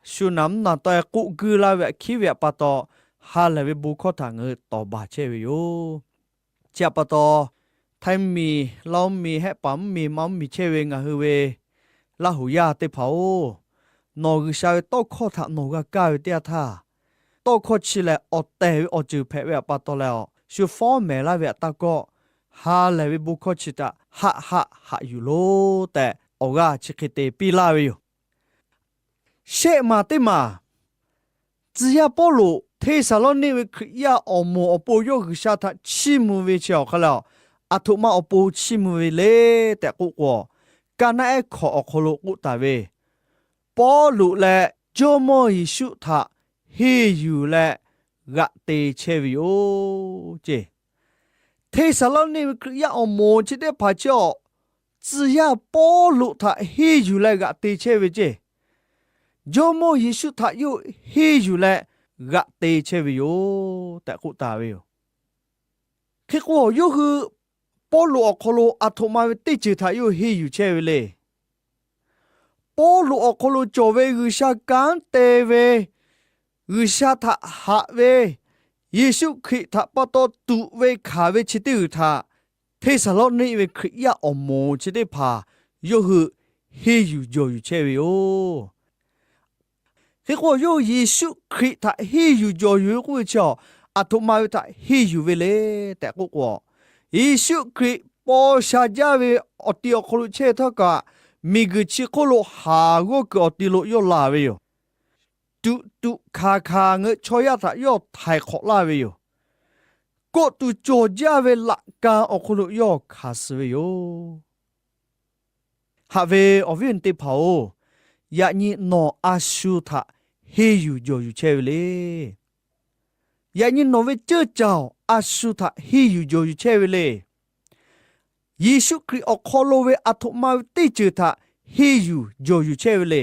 shu naˍ mvuhˇ naˬ tawˆ-e k'oˆ guiˇ laˇ ve htaꞈ hkiˉ ve pa taw, ha lehˬ ve bon hkawˇ htaꞈ ngaˬ hui tawˍ baˬ chehˇ ve yoˬ. Chi htaꞈ pa taw, Htaiˇ mvuhˇmiˬ, Laˇ mvuhˇmiˬ, Hehˆ paˍ mvuhˇmiˬ, maˇ mvuhˇmiˬ chehˇ ve ngaˬ hui ve Laˇ huˍ yaˇ teˇ hpaˍ-oˬ, nawˬ G'uiˬsha ve tawˇ hkawˇ htaꞈ nawˬ g'a kaˇ ve teˇ yanˇ htaˇ, tawˇ hkawˇ chi lehˬ awˬ tehˬ ve awˬ ceuˬ hpehꞈ ve pa taw leh awˬ, shu fawˉ mehˍ laˇ ve htaꞈ taˇ kawˆ, ha lehˬ ve bon hkawˇ chi htaꞈ haˆ haˆ haꞈ yuˬ loˬ tehꞈ, awˬ g'aˇ chi hk'e te piˇ laˇ ve yoˬ. Shehˆ maˬ teˇ maˬ, tcuh yaˇ Pawˇluꞈ Hteˇsaˍlawˇniˆ ve Hkriꞈ yaˇ awˬ moˍ awˬ pon yawˇ G'uiˬsha htaꞈ chiˇ mvuh ve chi awˬ hk'a leh, aˬ htoꞈ ma awˬ pon chiˇ mvuh ve le tehꞈ k'oˆ k'o, ka naˆ ehˉ hkawꞈ awˬ hk'aw lo k'oˆ taˍ ve, Pawˇluꞈ leh Jawˇmawˇ Yeˍsuˆ htaꞈ henˇ yuˬ leh g'aꞈ te chehˇ ve yoˬ ceˇ. Hteˇsaˍlawˇniˆ ve Hkriꞈ yaˇ awˬ moˍ chi teˇ hpaˍ chi awˬ, tcuh yaˇ Pawˇluꞈ htaꞈ henˇ yuˬ leh g'aꞈ te chehˇ ve ceˇ. Jawˇmawˇ Yeˍsuˆ htaꞈ yawˇ henˇ yuˬ leh g'aꞈ te chehˇ ve yoˬ tehꞈ k'oˆ taˍ ve yoˬ. Hk'e k'o, yawˇ hui Pawˇluꞈ awˬ hk'aw lo aˬ htoꞈ ma ve teˇ ceuˬ htaꞈ yawˇ hui henˇ yuˬ chehˇ ve le. Pawˇluꞈ awˬ hk'aw lo cawˬ ve G'uiˬsha kanˉ te ve, G'uiˬsha htaꞈ haꞈ ve, Yeˍsuˆ Hkriꞈ htaꞈ pa taw tuꞈ ve hkanˍ ve chi teˇ g'uiˬ htaꞈ Hteˇsaˍlawˇniˆ ve Hkriꞈ yaˇ awˬ moˍ chi teˇ hpaˍ yawˇ hui henˇ yuˬ jawˬ yuˬ chehˇ ve yoˬ. Hk'e k'o, yawˇ hui Yeˍsuˆ Hkriꞈ htaꞈ henˇ yuˬ jawˬ yuˬ ve k'oˆ ve chi awˬ, aˬ htoꞈ ma ve htaꞈ henˇ yuˬ ve le tehꞈ k'oˆ k'o, Yeˍsuˆ Hkriꞈ paw sha jaˇ ve awˬ ti awˬ hk'aw lo chehˇ htawˇ kaꞈ, miˬguiˬ chi hk'oˆ lo haˍ g'awˇ kuiˬ awˬ ti lo yawˇ laˬ ve yoˬ. Tuꞈ tuꞈ hkanˍ hkanˍ ngaˬ hui chaw yaˇ htaꞈ yawˇ htaiˍ hk'awꞈ laˇ ve yoˬ. Kawˆ tuˬ cawˬ jaˇ ve laꞈ ka awˬ hk'aw lo yawˇ hkanˍ suh ve yoˬ. Haꞈ ve awˬ viˉ awˬ nyi teˇ hpaˍ-oˬ, yaꞈ nyi nawˬ a shu htaꞈ henˇ yuˬ jawˬ yuˬ chehˇ ve le. Yaꞈ nyi nawˬ ve ceuˇ caˬ-oˬ, a shu htaꞈ henˇ yuˬ jawˬ yuˬ chehˇ ve le. Yeˍsuˆ Hkriꞈ awˬ hk'aw lo ve aˬ htoꞈ ma ve teˇ ceuˬ htaꞈ henˇ yuˬ jawˬ yuˬ chehˇ ve le.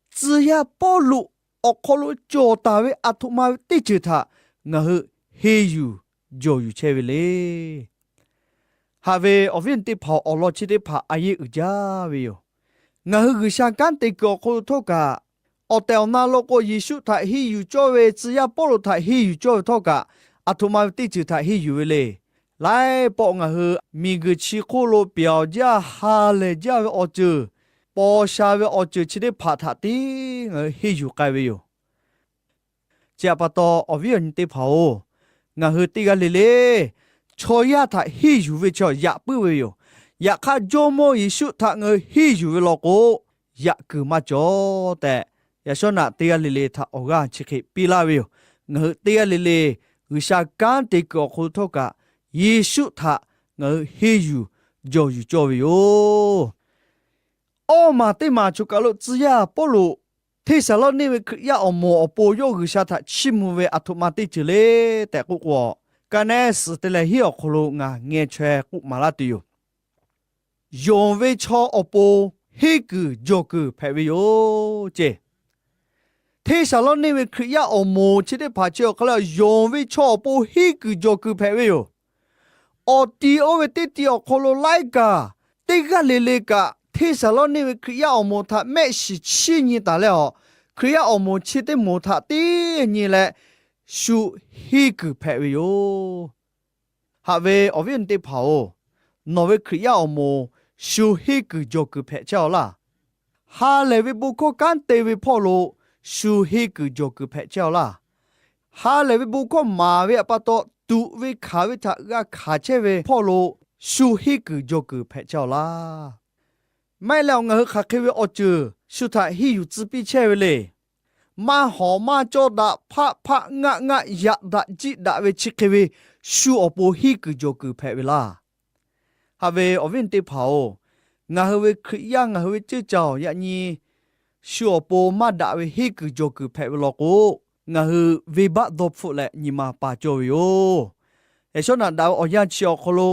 Tcuh yaˇ Pawˇluꞈ awˬ hk'aw lo cawˬ taˍ ve aˬ htoꞈ ma ve teˇ ceuˬ htaꞈ ngaˬ hui henˇ yuˬ jawˬ yuˬ chehˇ ve le. Haꞈ ve awˬ viˉ awˬ nyi teˇ hpaˍ, awˬ lawn chi teˇ hpaˍ a yeˇ uiˍ jaˇ ve yoˬ. Ngaˬ hui G'uiˬsha kanˉ te kuiˬ awˬ hk'aw lo htawˇ kaꞈ, awˬ tehˬ awˬ na lo k'o Yeˍsuˆ htaꞈ henˇ yuˬ cawˇ ve, tcuh yaˇ Pawˇluꞈ htaꞈ henˇ yuˬ cawˇ ve htawˇ kaꞈ, aˬ htoꞈ ma ve teˇ ceuˬ htaꞈ henˇ yuˬ ve le. Laiˉ pawˆ ngaˬ hui miˬguiˬ chi hk'oˆ lo pyawˬ jaˇ, ha lehˬ jaˇ ve awˬ ceuˬ, paw sha ve awˬ ceuˬ chi teˇ hpaˍ htaꞈ tiˉ ngaˬ hui henˇ yuˬ k'ai ve yoˬ. Chi htaꞈ pa taw, awˬ viˉ awˬ nyi teˇ hpaˍ-oˬ, ngaˬ hui teˇ g'aˇ le le chaw yaˇ htaꞈ henˇ yuˬ ve chaw yaꞈ puiˉ ve yoˬ. Yaꞈ hk'aˇ, Jawˇmawˇ Yeˍsuˆ htaꞈ ngaˬ hui henˇ yuˬ ve law k'o, yaꞈ kuiˬ maˇ cawˬ tehꞈ, yaꞈ shawˉ naꞈ teˇ g'aˇ le le htaꞈ awˬ g'aˇ chi hk'e piˇ laˇ ve yoˬ. Ngaˬ hui teˇ g'aˇ le le G'uiˬsha kanˉ te kuiˬ awˬ hk'aw lo htawˇ kaꞈ, Yeˍsuˆ htaꞈ ngaˬ hui henˇ yuˬ jawˬ yuˬ cawˇ ve yoˬ. Awˇ maˬ teˇ maˬ choˬ kaˬ lo tcuh yaˇ Pawˇluꞈ Hteˇsaˍlawˇniˆ ve Hkriꞈ yaˇ awˬ moˍ awˬ pon yawˇ G'uiˬsha htaꞈ chiˇ mvuh ve aˬ htoꞈ ma teˇ ceuˬ le tehꞈ k'oˆ k'o, ka naˆ suhˍ teˇ leh hinˉ awˬ hk'aw lo ngaˬ ngeh chaweh k'oˆ maˍ laˇ tuˬ yoˬ. Yonˍ ve chaw awˬ pon henˇ kuiˬ jawˬ kuiˬ hpehꞈ ve yoˬ ceˇ. Hteˇsaˍlawˇniˆ ve Hkriꞈ yaˇ awˬ moˍ chi teˇ hpaˍ chi awˬ hk'aw lo yonˍ ve chaw awˬ pon henˇ kuiˬ jawˬ kuiˬ hpehꞈ ve yoˬ. Awˬ ti oˇ ve teˇ ti awˬ hk'aw lo laiˉ kaꞈ, teˇ g'aˇ le le kaꞈ Hteˇsaˍlawˇniˆ ve Hkriꞈ yaˇ awˬ moˍ htaꞈ mehˆ shiˍ chiˇ nyi taˍ leh, Hkriꞈ yaˇ awˬ moˍ chi teˇ moˍ htaꞈ teˇ nyi leh shu henˇ kuiˬ hpehꞈ ve yoˬ. Haꞈ ve awˬ viˉ awˬ nyi teˇ hpaˍ-oˬ, nawˬ ve Hkriꞈ yaˇ awˬ moˍ shu henˇ kuiˬ jawˬ kuiˬ hpehꞈ chehˇ-aw laˇ. Ha lehˬ ve bon hkawˇ kanˉ te ve hpawˇ lo shu henˇ kuiˬ jawˬ kuiˬ hpehꞈ chehˇ-aw laˇ. Ha lehˬ ve bon hkawˇ maˍ ve pa taw tuꞈ ve hkanˍ ve htaꞈ g'a hkanˍ chehˇ ve hpawˇ lo shu henˇ kuiˬ jawˬ kuiˬ hpehꞈ chehˇ-aw laˇ. Maˇ heˆ leh, ngaˬ hui hk'aˬ hk'e ve awˬ ceuˬ shu htaꞈ henˇ yuˬ tcuh piˇ chehˇ ve le. Maˇ hawˍ maˇ cawˇ daꞈ, hpaˆ hpaˆ ngaˆ ngaˆ, yaꞈ daꞈ jiˆ daꞈ ve chi hk'e ve shu awˬ pon henˇ kuiˬ jawˬ kuiˬ hpehꞈ ve laˇ. Haꞈ ve awˬ viˉ awˬ nyi teˇ hpaˍ-oˬ, ngaˬ hui ve Hkriꞈ yaˇ, ngaˬ hui ve ceuˇ caˬ-oˬ, yaꞈ nyi shu awˬ pon maˇ daꞈ ve henˇ kuiˬ jawˬ kuiˬ hpehꞈ ve law k'o, ngaˬ hui venˇbaˆ dawˇ hpfuhˆ leh nyi ma pa cawˇ ve yoˬ. Yaꞈ shawˉ naꞈ daꞈ ve awˬ yanˇ chi awˬ hk'aw lo,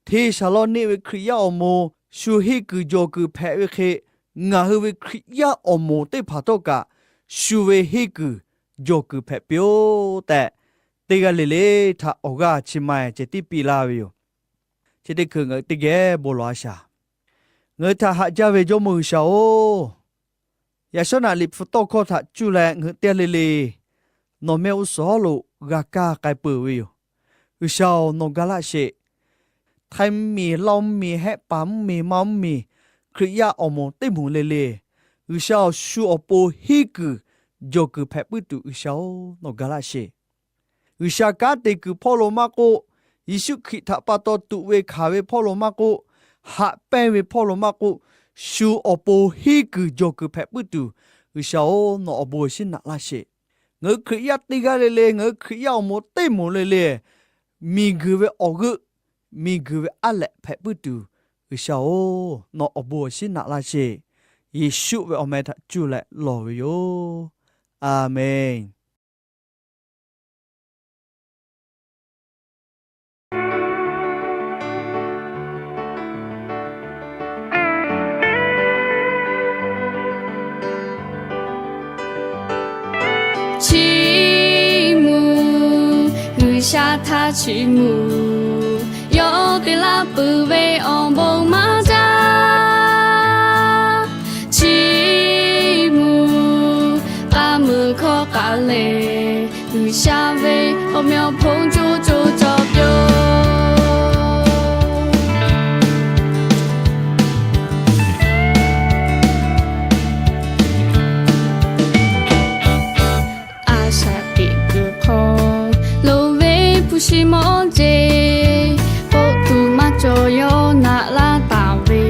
Hteˇsaˍlawˇniˆ ve Hkriꞈ yaˇ awˬ moˍ shu henˇ kuiˬ jawˬ kuiˬ hpehꞈ ve hk'e, ngaˬ hui ve Hkriꞈ yaˇ awˬ moˍ teˇ hpaˍ htawˇ kaꞈ shu ve henˇ kuiˬ jawˬ kuiˬ hpehꞈ piˇ-oˆ tehꞈ, teˇ g'aˇ le le htaꞈ awˬ g'aˇ chi ma-e ceh tiˉ piˇ laˇ ve yoˬ. Chi teˇ hkui ngaˬ hui teˇ geh bon lawˬ-a shaˍ. Ngaˬ hui htaꞈ haꞈ jaˇ ve Jawˇmawˇ G'uiˬsha-oˬ, yaꞈ shawˉ naꞈ Liꞈ hpu tawˇ hkawˇ htaꞈ cuˇ leh ngaˬ hui teˇ g'aˇ le le nawˬ mehˆ g'uˇ suhˍ hawˉ lo g'a kaˇ k'ai peuˬ ve yoˬ. G'uiˬsha-oˬ, nawˬ ga laˇ sheˍ. Htaiˍ mvuhˇmiˬ, Laˇ mvuhˇmiˬ, Hehˆ paˍ mvuhˇmiˬ, Ma mvuhˇmiˬ, Hkriꞈ yaˇ awˬ moˍ teˇ moˍ le le, G'uiˬsha-oˬ, shu awˬ pon henˇ kuiˬ jawˬ kuiˬ hpehꞈ puiˉ tuˬ, G'uiˬsha-oˬ, nawˬ ga laˇ sheˍ. G'uiˬsha kanˉ te kuiˬ hpawˇ lo maˇ k'oˆ, Yeˍsuˆ Hkriꞈ htaꞈ pa taw tuꞈ ve hkanˍ ve hpawˇ lo maˇ k'oˆ, haꞈ pehnˇ ve hpawˇ lo maˇ k'oˆ, shu awˬ pon henˇ kuiˬ jawˬ kuiˬ hpehꞈ puiˉ tuˬ, G'uiˬsha-oˬ, nawˬ awˬ bon awˬ shinˉ naꞈ laˇ sheˍ. Ngaˬ hui Hkriꞈ yaˇ teˇ g'aˇ le le, ngaˬ hui Hkriꞈ yaˇ awˬ moˍ teˇ moˍ le le, miˬguiˬ ve awˬ g'euˆ, miˬguiˬ ve aˉ lehꞈ hpehꞈ puiˉ tuˬ, G'uiˬsha-oˬ, nawˬ awˬ bon awˬ shinˉ naꞈ laˇ sheˍ. Yeˍsuˆ ve awˬ meh htaꞈ cuˇ leh lawˬ ve yoˬ. A menˬ. Chiˇ mvuh, G'uiˬsha htaꞈ chiˇ mvuh, yawˇ te laˇ peuˬ ve awˬ bon maˇ jaˇ. Chiˇ mvuh, k'a muiˬ hkawˇ k'aꞈ lehˬ, G'uiˬsha ve awˬ meh awˬ hponˇ co co cawˬ peuˬ. A shaꞈ teꞈ kuiˬ hk'aw lo ve hpu shi mawˇ jeˬ, k'oˆ tuˬ maˇ cawˬ yawˇ naꞈ laˇ taˍ ve,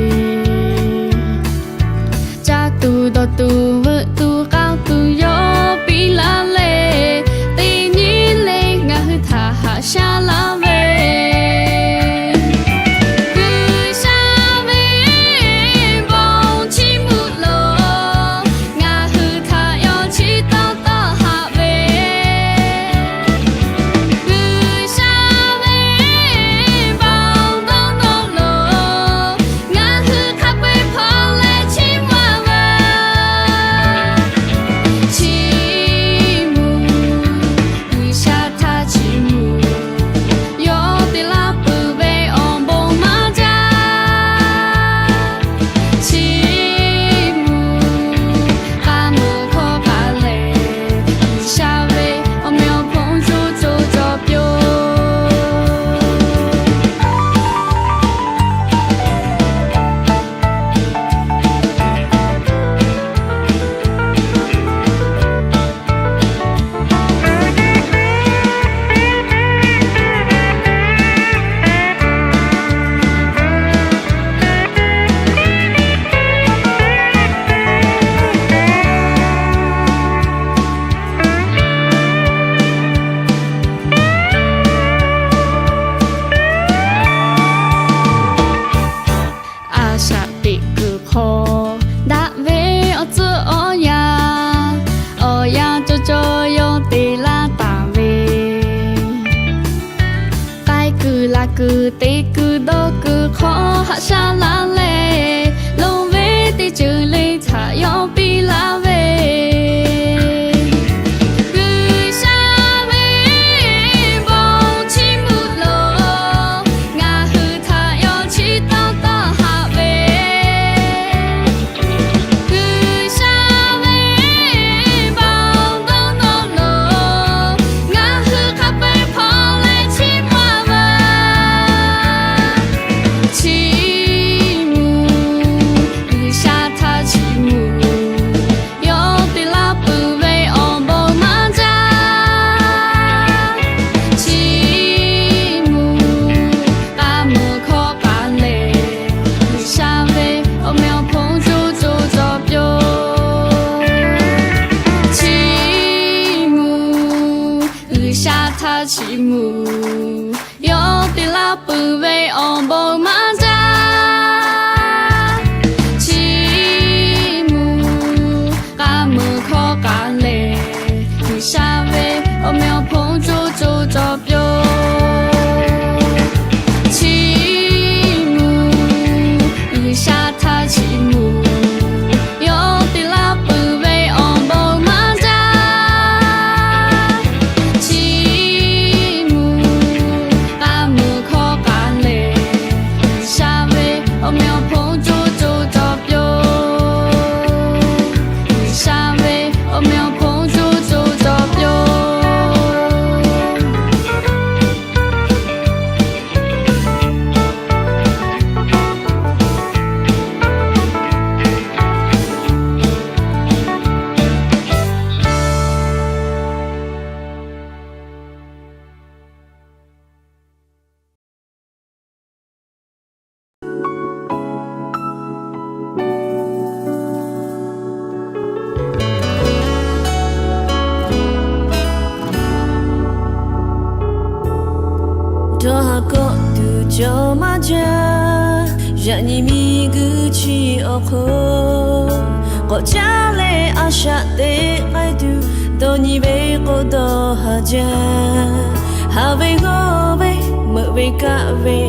cawˬ cawˬ yawˇ te laˇ taˍ ve, k'ai kuiˬ laˬ kuiˬ te kuiˬ dawˇ kuiˬ hk'aw haꞈ shaˉ laˇ leh, loˍ ve teˇ ceuˬ le htaꞈ yawˇ piˇ laˇ ve, G'uiˬsha ve bon chiˇ mvuh lo ngaˬ hui htaꞈ yawˇ chiˇ tawˇ tawˆ haꞈ ve, G'uiˬsha ve bon dawˇ nawˇ lo ngaˬ hui hk'a peu-eˬ hpaw leh chiˇ mvuh-a ve, chiˇ mvuh, G'uiˬsha htaꞈ chiˇ mvuh, yawˇ te laˇ peuˬ ve awˬ bon maˇ jaˇ. Chiˇ mvuh, k'a muiˬ hkawˇ k'a lehˬ, G'uiˬsha ve awˬ meꞈ awˬ hponˇ co co cawˬ pyoˬ. Chiˇ mvuh, G'uiˬsha htaꞈ chiˇ mvuh, yawˇ te laˇ peuˬ ve awˬ bon maˇ jaˇ. Chiˇ mvuh, k'a muiˬ hkawˇ k'a lehˬ, G'uiˬsha ve awˬ meꞈ awˬ hponˇ co co cawˬ pyoˬ. Chiˇ mvuh, G'uiˬsha htaꞈ chiˇ mvuh, yawˇ te laˇ peuˬ ve awˬ bon maˇ jaˇ. Chiˇ mvuh, k'a muiˬ hkawˇ k'a lehˬ, G'uiˬsha ve awˬ meꞈ awˬ hponˇ co co cawˬ pyoˬ. G'uiˬsha ve awˬ meꞈ awˬ hponˇ co co cawˬ pyoˬ. Dawˇ haˍ kawˆ tuˬ cawˬ maˇ jaˇ. Yaꞈ nyi miˬguiˬ chi awˬ hk'oˆ k'awꞈ caˉ leh a shaꞈ teꞈ k'ai tuˬ, dawˇ nyi ve k'o dawˇ haˍ jaˇ. Haˍ ve g'awˇ ve, meuꞈ ve kaˆ ve,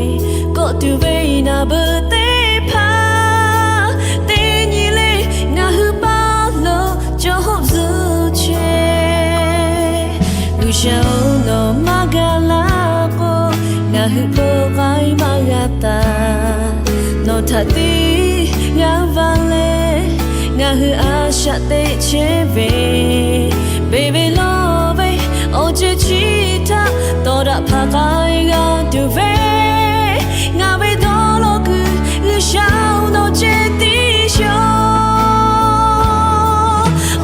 kawˆ tuˬ ve naˬ beuꞈ teˇ hpaˍ teˇ nyi le ngaˬ hui paˇ lo cawˬ hawˆ zuhˆ chehˇ. G'uiˬsha-oˬ, nawˬ maˇ gaˬ la k'o, ngaˬ hui hpeuꞈ k'ai maˇ g'a taˍ. Nawˬ htaꞈ tiˉ g'a va leh, ngaˬ hui a shaꞈ teꞈ chehˇ ve, beˬ ve lawˬ ve awˬ ceuˬ chi htaꞈ tawˍ daꞈ hpaˍ k'ai g'a tuˬ ve, ngaˬ ve dawˇ law kuiˬ G'uiˬsha-oˬ, nawˬ ceh tiˉ sha.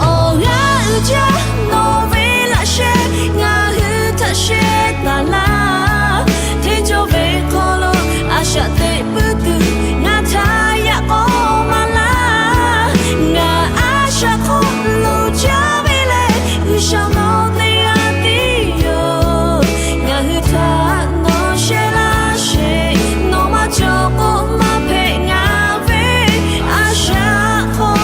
Awˬ g'aˇ uiˍ jaˇ nawˬ ve laꞈ sheh ngaˬ hui htaꞈ sheh taˍ laˇ. Hteˇ cawˇ ve hk'aw lo a shaꞈ teꞈ puiˉ tuˬ ngaˬ htaꞈ yaꞈ k'aw maˍ laˇ. Ngaˬ a shaꞈ hk'aw lo caˇ ve lehˬ, G'uiˬsha nawˬ teˇ g'aˇ tiˉ yoˬ. Ngaˬ hui htaꞈ nawˬ sheh laˇ sheˍ. Nawˬ maˇ cawˬ k'o maˇ hpehꞈ ngaˬ ve a shaꞈ hk'aw.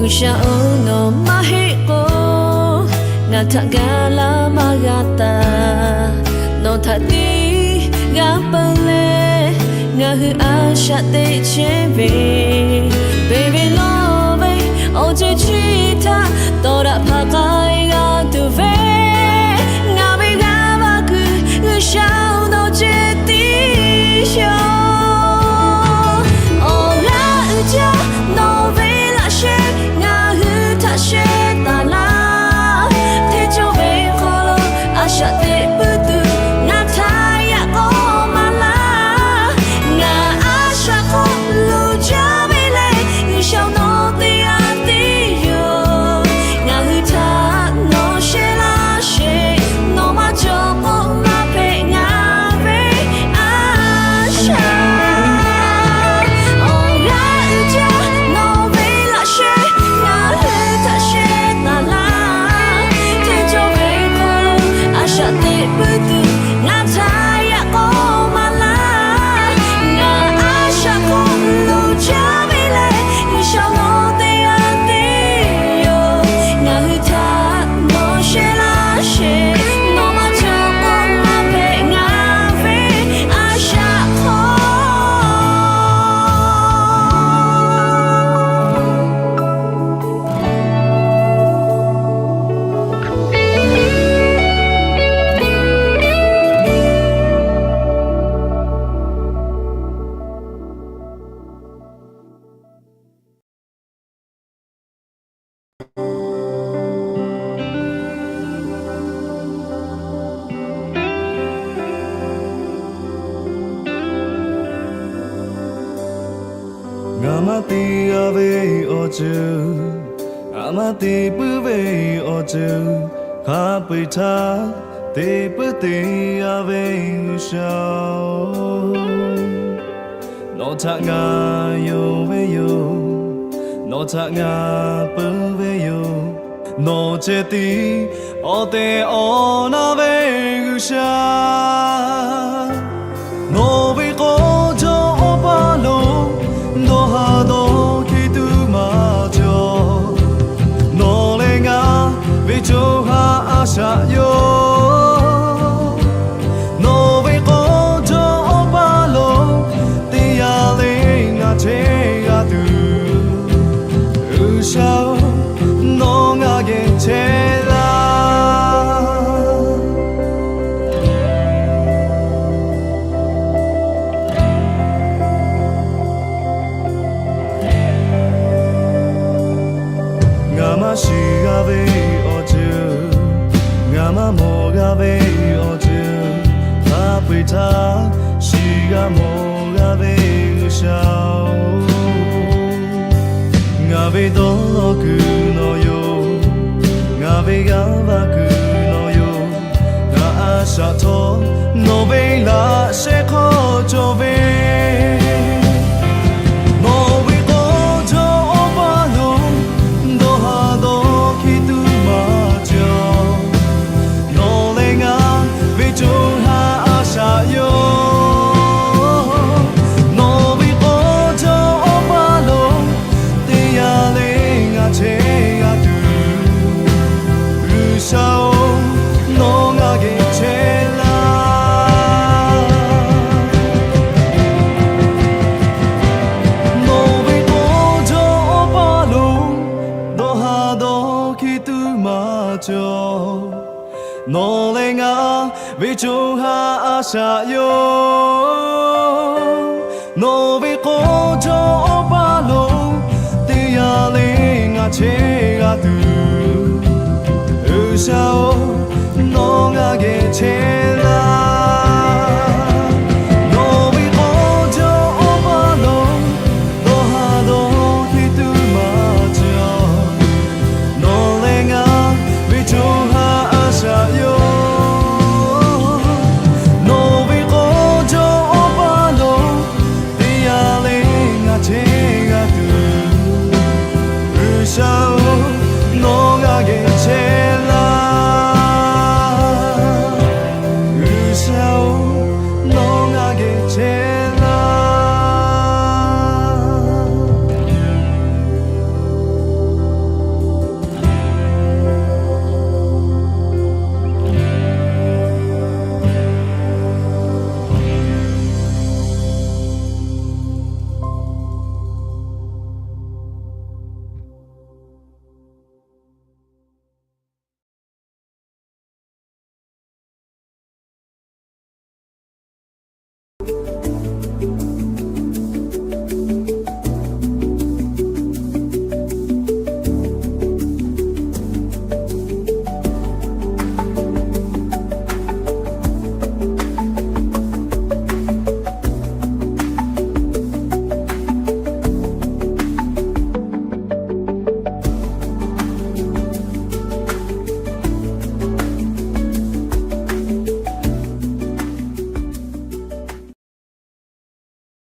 G'uiˬsha-oˬ, nawˬ maˇ heˆ k'o ngaˬ htaꞈ gaˬ la maˇ g'a taˍ. Nawˬ htaꞈ tiˉ g'a peuˬ leh, ngaˬ hui a shaꞈ teꞈ chehˇ ve, beˬ ve lawˬ ve awˬ ceuˬ chi htaꞈ tawˍ daꞈ hpaˍ k'ai g'a tuˬ ve, ngaˬ ve g'aˇ va kuiˬ G'uiˬsha-oˬ, nawˬ ceh tiˉ sha. Awˬ g'aˇ uiˍ jaˇ nawˬ ve laꞈ sheh ngaˬ hui htaꞈ sheh taˍ laˇ. Hteˇ cawˇ ve hk'aw lo a shaꞈ teꞈ puiˉ tuˬ ngaˬ htaꞈ yaꞈ k'aw maˍ laˇ. Ngaˬ a shaꞈ hk'aw lo caˇ ve lehˬ, G'uiˬsha nawˬ teˇ g'aˇ tiˉ yoˬ. Ngaˬ hui htaꞈ nawˬ sheh laˇ te g'a ve awˬ ceuˬ, a ma te puiˉ ve awˬ ceuˬ, hk'a peu-eˬ htaˇ te puiˉ te g'a ve G'uiˬsha-oˬ, nawˬ htaꞈ ngaˬ yonˍ ve yoˬ. Nawˬ htaꞈ ngaˬ peuˬ ve yoˬ. Nawˬ ceh tiˉ awˬ tehˬ awˬ na ve G'uiˬsha, nawˬ ve k'aw jawˇ awˬ paˇ lo dawˇ ha dawˇ hkiˇ tuˬ maˇ cawˬ. Nawˬ leh ngaˬ ve co ha a shaꞈ yoˬ. Nawˬ ve k'aw jawˇ awˬ paˇ lo teˇ yanˇ le ngaˬ chehˇ g'a tuˬ, G'uiˬsha-oˬ, nawˬ ngaˬ geh chehˇ laˇ. Ngaˬ maˇ shiˍ g'a ve awˬ ceuˬ, ngaˬ maˇ mawˬ g'a ve awˬ ceuˬ, hk'a peu-eˬ htaˇ shiˍ g'a mawˬ g'a ve G'uiˬsha-oˬ, ngaˬ ve dawˇ law kuiˬ nawˬ yoˬ. Ngaˬ ve g'aˇ va kuiˬ nawˬ yoˬ. Ngaˬ a shaꞈ htawˇ nawˬ ve laꞈ sheh hk'aw cawˬ ve, nawˬ ve k'aw jawˇ awˬ paˇ lo dawˇ ha dawˇ hkiˇ tuˬ maˇ cawˬ. Nawˬ leh ngaˬ ve co ha a shaꞈ yoˬ. Nawˬ ve k'aw jawˇ awˬ paˇ lo teˇ yanˇ le ngaˬ chehˇ g'a tuˬ, G'uiˬsha-oˬ, nawˬ ngaˬ geh chehˇ laˇ. Nawˬ ve k'aw jawˇ awˬ paˇ lo dawˇ ha dawˇ hkiˇ tuˬ maˇ cawˬ. Nawˬ leh ngaˬ ve co ha a shaꞈ yoˬ. Nawˬ ve k'aw jawˇ awˬ paˇ lo teˇ yanˇ le ngaˬ chehˇ g'a tuˬ, G'uiˬsha-oˬ,